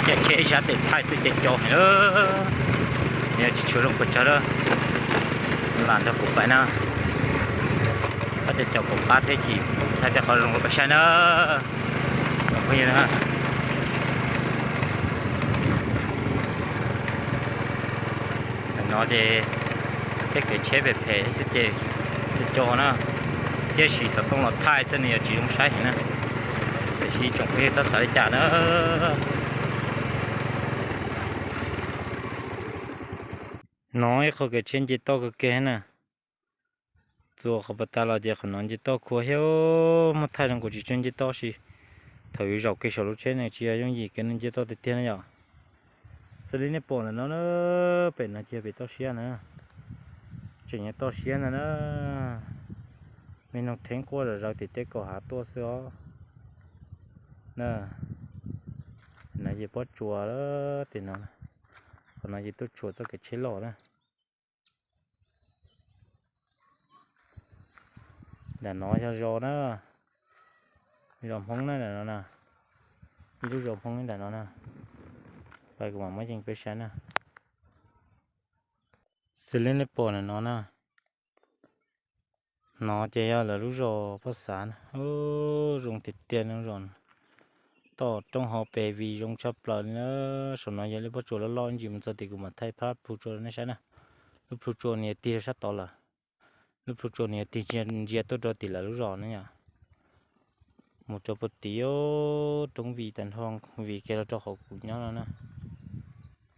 Tsheb ib sab tes thaij xwb ces co heev lawm. Yog tsis tshua zoo pes tsawg lawm, lam nrog kuv pais na. Pab tej caum kaum pab thiab ces thaij tej qhov zoo rau peb saib na. Phooj ywg na, no ces tej kev tsheb phem phem xwb ces co co na, thiab siv xov tooj los thaij xwb nws yuav tsis zoo saib heev na. Tiam sis tsoom phooj ywg txhob xav li cas na. No ib qho kev tsheb nce toj kawg kiag na. Txuas qhov pas tas los ces qhov no nce toj khuav thiab. Muab thaij zoo nkaus tsis tshua nce toj sis thaum yus zaum kiag saum lub tsheb no tsis yog yooj yim kev nce toj tiag tiag na yom. Xws li nej pom ntawm no na, pem no ces yog pem toj siab ntag na. Tseem yog toj siab ntag na. Me noog rheeb quaj zom zaws tim tej kaum hav tuaj xwb os. Na, no ces pob tsuas tim no, qhov no ces tuaj tshuam txoj kev tsheb loj na. Nram no yog zos na, zos Hmoob na nram no na, ib lub zos Hmoob nram no na. Pais kuv mam muab yees peb saib na. Xws li nej pom ntawm no na, no ces yog lawv lub zos Paj Xav na. Zoo tiag tiag lub zos, toj roob hauv pes viv zoo tshaj plaws li na. Saum no yog lub pob tsuas loj loj ntsis mus txog tim kuv mam thaij phab plhu tsua rau nej saib na. Lub plhu tsua nws yog tig rau sab tod lawm. Lub plhu tsua nws yog tig ntsia tuaj rau tim lawv lub zos na yom. Mus rau puag tim roob Vij tas nrho, Vij kiag los rau qhov kuv nyob no na.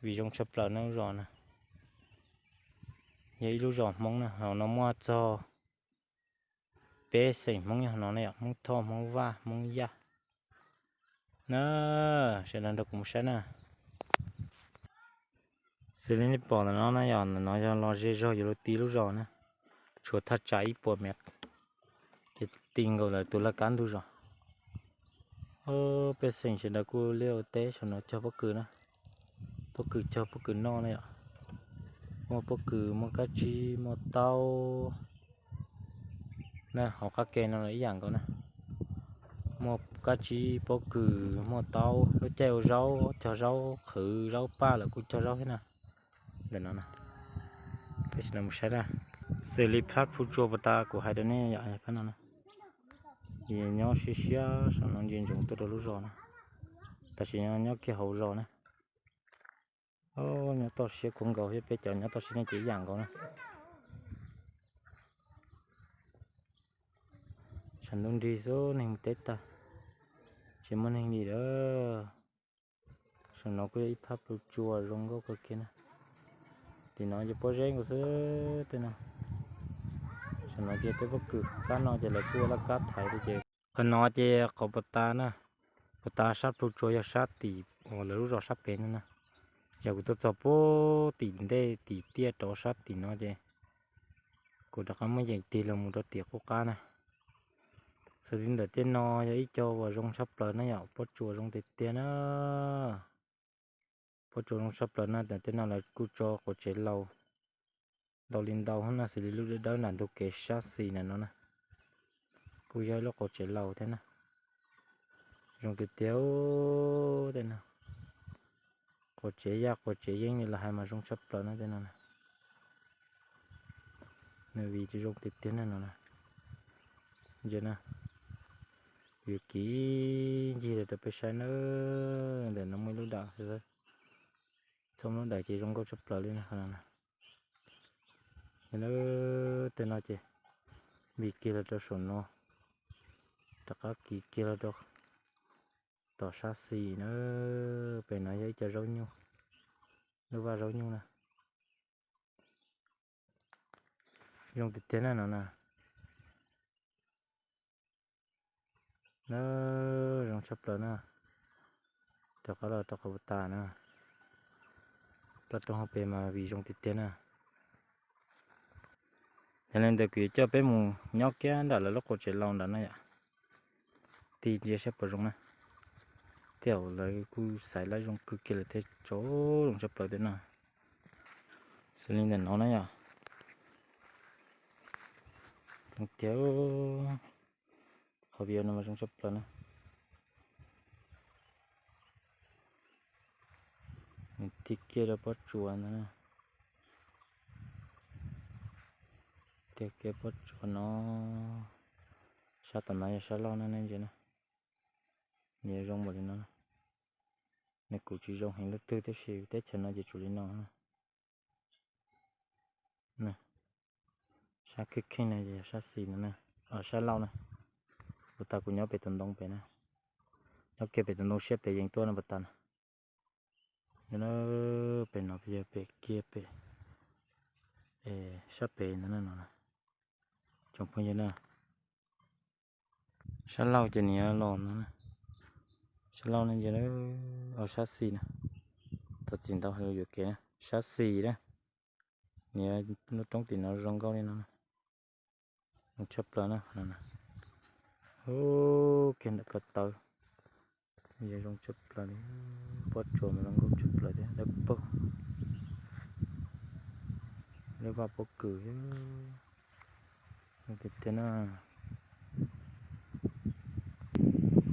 Vij zoo tshaj plaws na lub zos na. Yog ib lub zos Hmoob na, hauv no muaj txog peb xeem Hmoob nyob hauv no na yom, Hmoob Thoj, Hmoob Vaj, Hmoob Yaj na. Sawv daws nrog kuv mus saib na. Xws li nej pom ntawm no na yom, ntawm no yog los ze zog yuav luag ti lub zos na, tshuav thaj tsam ib puas mev ces ti nkaus lawv tus laj kab ntug zos. Pej xeem sawv daws kuj liaj ua teb saum no cog pob kws na, pob kws cog pob kws noj na yom. Muaj pob kws, muaj kab tsib, muaj taub na, hauv qab ke no los ib yam nkaus na. Muaj kab tsib, pob kws, muaj taub, lub caij ua zaub cog zaub, qhwv zaub paj lawm kuj cog zaub thiab na. Ntawm no na, peb sawv daws mus saib na. Xws li phab plhu tsua puas tas kuv hais rau nej yom, phab no na, nyob siab siab saum no ntsia ntsoov tuaj rau lub zos na, tab sis nyob kiag hauv zos na. Nyob toj siab khuav nkaus thiab, peb cov nyob toj siab no ces ib yam nkaus na. Tshav ntuj nrig xwb neeg mus teb tag, tsis muaj neeg li lawm. Saum no kuj yog ib phab plhu tsua zoo nkauj kawg kiag na. Tim no ces pob zeb nkaus xwb tej no. Saum no ces tej pob kws, kab no ces lawv kuj ua laj kab thaiv li ces. Qhov no ces qhov puas tas na, puas tas sab plhu tsua yog sab tim uas lawv lub zos sab pem no na. Yog kuv tuaj txog puag tim ntej tim tiaj rov sab tim no ces kuv rov qab muab yeem tig los mus rau tim qub qab na. Xws li ntawm tej no yog ib co uas zoo tshaj plaws na yom, pob tsuas zoo tiag tiag na. Pob tsuas zoo tshaj plaws na, ntawm tej no lawv kuj tso quav tsev laus ntau li ntau na, xws li lub dawb dawb nram ntug kev sab xis ntawm no na, kuj yog ib lub quav tsev laus thiab na. Zoo tiag tiag tej no. Quav tsev yaj quav tsev yeeb li los hais mas zoo tshaj plaws na tej no na. Nws vim zoo tiag tiag na no na. Ntsia na, kuv yuav kiv ncig los rau peb saib na. Ntawm no muaj ib lub dawm xwb, txhob lub dawm ces zoo nkauj tshaj plaws li na. Tej no ces vim kiag los rau saum no, rov qab kiv kiag los rau tom sab xis na. Pem no yog ib co zaub nyuj, lub vaj zaub nyuj na. Zoo tiag tiag na no na. Na, zoo tshaj plaws na. Rov qab los rau qhov puas tas na. Toj roob hauv pes mas vim zoo tiag tiag na. Yog li ntawd kuv yuav coj peb mus nyob kiag nram lawv lub quav tsev laus nrad na yom. Tig ntsia saib puas zoo na. Tej zaum lawv kuj xaiv lab zoo kawg kiag lawm thiaj tso, zoo tshaj plaws tej no. Xws li ntawm no na yom. Tiag, qhov video no mas zoo tshaj plaws na. Nws tig kiag rau pob tsuas ntawd na. Tig kiag pob tsuas no. Sab tom no yog sab laug na, nej ntsia na. Nws yuav zoo npaum li no. Nws kuj tsis zoo heev lub twg tab sis teb chaws no ces tsuas li no. Sab kheej kheej no ces yog sab xis no na, sab laug na. Puas tas kuv nyob pem tus ntoo pem na. Nyob kiag pem tus ntoo siab pem yees tuaj no puas tas na. Pem no yog pem kiag pem, sab pem ntawd no. Tsoom phooj ywg na, sab laug ces nws yuav los no, sab laug no ces, o, sab xis na. Thov txim ntau hais lus yuam kev na, sab xis na. Nws yuav lub roob tim no zoo nkauj li no, zoo tshaj plaws na. Ub, kiag ntawm ko taw, yog zoo tshaj plaws li. Pob tsuas mas zoo nkauj tshaj plaws thiab dawb paug. Lub vaj pob kws tiag tiag na.